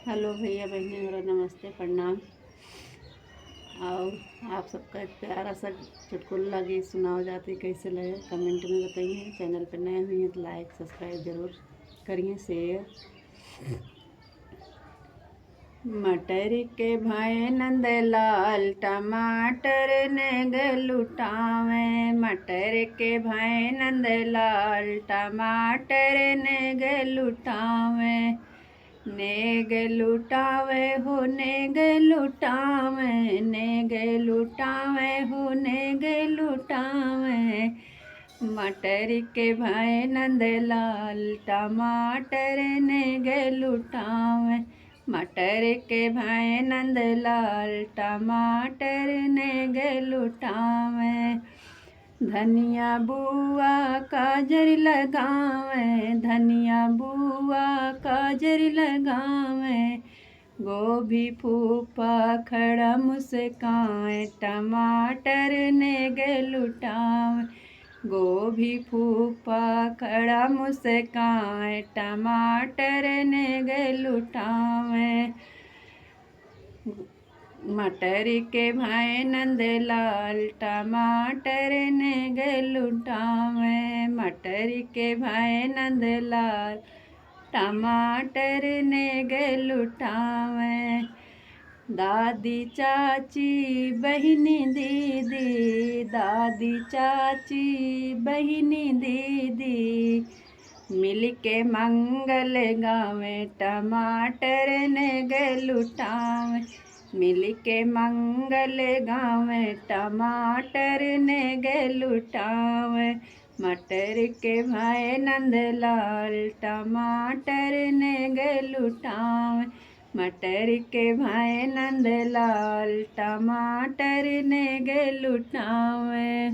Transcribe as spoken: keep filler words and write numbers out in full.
हेलो भैया बहिनी, हमरा नमस्ते, प्रणाम। और आप सबका एक प्यारा सा चुटकुला गीत सुनाओ जाती, कैसे लगे कमेंट में बताइए। चैनल पे नए हुई हैं तो लाइक सब्सक्राइब जरूर करिए, शेयर। मटर के भाई नंदलाल, टमाटर नेग लुटावे। मटर के भाई नंदलाल, टमाटर नेग लुटावे। नेग लुटावे हो, नेग लुटावे, नेग लुटावे हो, नेग लुटावे। मटर के भाई नंदलाल, टमाटर नेग लुटावे। मटर के भाई नंदलाल, टमाटर नेग लुटावे। धनिया बुआ काजर लगावे, धनिया बुआ काजर लगावे। गोभी फूफा खड़ा मुस्काए, टमाटर नेग लुटावे। गोभी फूफा खड़ा मुस्काए, टमाटर नेग लुटावे। मटर के भाई नंदलाल, टमाटर नेग लुटावे। मटर के भाई नंदलाल, टमाटर नेग लुटावे। दादी चाची बहिनी दीदी, दादी चाची बहिनी दीदी, मिलके मंगल गावे, टमाटर नेग लुटावे। मिलके मंगल गावे, टमाटर नेग लुटावे। मटर के भाई नंदलाल, टमाटर नेग लुटावे। मटर के भाई नंदलाल, टमाटर नेग लुटावे।